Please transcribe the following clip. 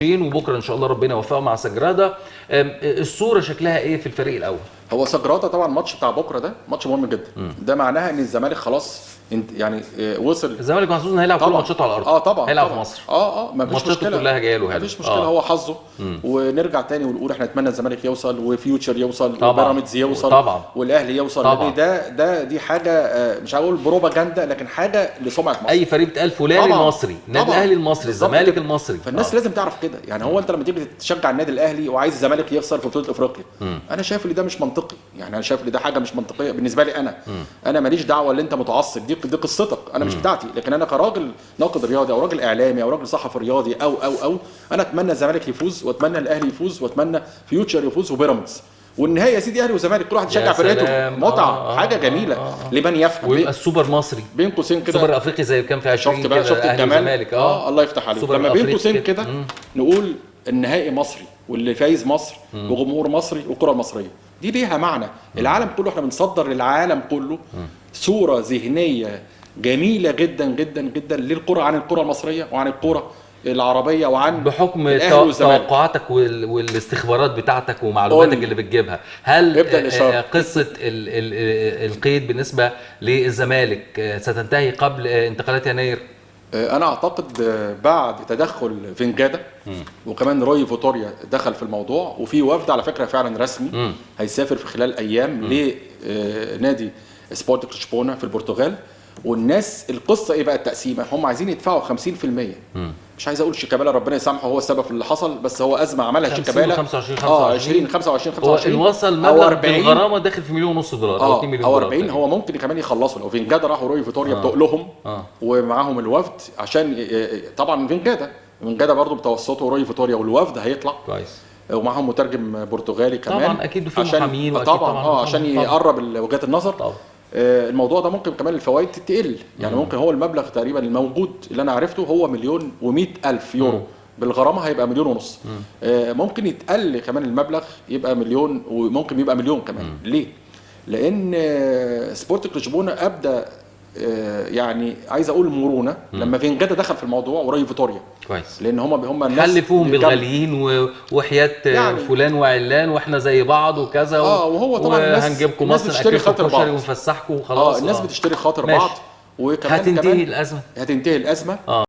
وبكره ان شاء الله ربنا يوفقه مع سجرادا. الصورة شكلها ايه في الفريق الاول؟ هو سجرادا طبعا الماتش بتاع بكره ده ماتش مهم جدا. ده معناها ان الزمالك خلاص يعني وصل. الزمالك محظوظ انه هيلعب كل ماتشاته على الارض. طبعا هيلعب طبعا. في مصر. مفيش ماتشاته مشكلة، كلها جاية له. مفيش مشكلة. هو حظه. ونرجع تاني ونقول احنا نتمنى الزمالك يوصل، وفيوتشر يوصل، وبيراميدز يوصل، طبعا، والاهلي يوصل. طبعا. ده دي حاجة مش هقول بروباجندا، لكن حاجة لسمعه مصر. اي فريق بيتقال فلان المصري، النادي الاهلي المصري، الزمالك المصري. فالناس لازم تعرف كده. يعني هو انت لما تيجي تشجع النادي الاهلي وعايز الزمالك يخسر في بطوله افريقيا، انا شايف ان ده مش منطقي. يعني انا شايف ان ده حاجة مش منطقية بالنسبة لي. انا ماليش دعوه اللي انت متعصب، دي قصتك، انا مش بتاعتي. لكن انا كراجل ناقد رياضي او راجل اعلامي او راجل صحفي رياضي او او او انا اتمنى الزمالك يفوز، واتمنى الاهلي يفوز، واتمنى فيوتشر يفوز، وبيراميدز. والنهاية يا سيدي اهلي وزمالك، كل واحد يشجع فرقته. متعه، حاجة جميلة لمن يفهم. ويبقى السوبر مصري بين قوسين كده، سوبر افريقي زي كان في 20 شفت بقى، شفت الجمال. الله يفتح عليك. لما بين قوسين كده نقول النهائي مصري، واللي فايز مصر، وجمهور مصري، والكره المصرية دي ليها معنى. العالم كله، احنا بنصدر للعالم كله صوره ذهنية جميلة جدا جدا جدا للكرة، عن الكره المصرية وعن الكره العربية، وعن بحكم توقعاتك والاستخبارات بتاعتك ومعلوماتك اللي بتجيبها. هل قصة القيد بالنسبة للزمالك ستنتهي قبل انتقالات يناير؟ انا اعتقد بعد تدخل فينجادا، وكمان روي فيتوريا دخل في الموضوع، وفي وفد على فكرة فعلا رسمي هيسافر في خلال ايام لنادي سبورتنج لشبونه في البرتغال. والناس القصة ايه بقى؟ التقسيمه، هم عايزين يدفعوا 50%. مش عايز اقول شيكابالا ربنا يسامحه هو السبب في اللي حصل، بس هو ازمة عملها شيكابالا. 25 25 20 25 25 وصل مبلغ بالغرامه داخل في $1.5 مليون او 2 مليون او 40. هو ممكن كمان يخلصوا لو فينجادا راح وروي فيتوريا بتقلهم ومعاهم الوفد، عشان طبعا فينجادا برضه بتوسطه روي فيتوريا والوفد هيطلع كويس، ومعاهم مترجم برتغالي كمان طبعا اكيد، وفي محامين طبعا عشان يقرب وجهات النظر. طبعا. الموضوع ده ممكن كمان الفوائد تقل. يعني ممكن هو المبلغ تقريبا الموجود اللي انا عرفته هو 1,100,000 يورو، بالغرامه هيبقى 1.5 مليون. ممكن يتقل كمان المبلغ يبقى مليون، وممكن يبقى مليون كمان. ليه؟ لان سبورتنج لشبونه ابدا يعني عايز اقول مرونة لما فينجادا دخل في الموضوع وراي فيتوريا كويس، لان هم الناس حلفوهم بالغاليين وحياه يعني فلان وعلان واحنا زي بعض وكذا وهو طبعا الناس هنجيبكم مصر بتشتري خاطر بعض ونفسحكم وخلاص. الناس بتشتري خاطر بعض. وكمان هتنتهي الازمة. هتنتهي الازمة.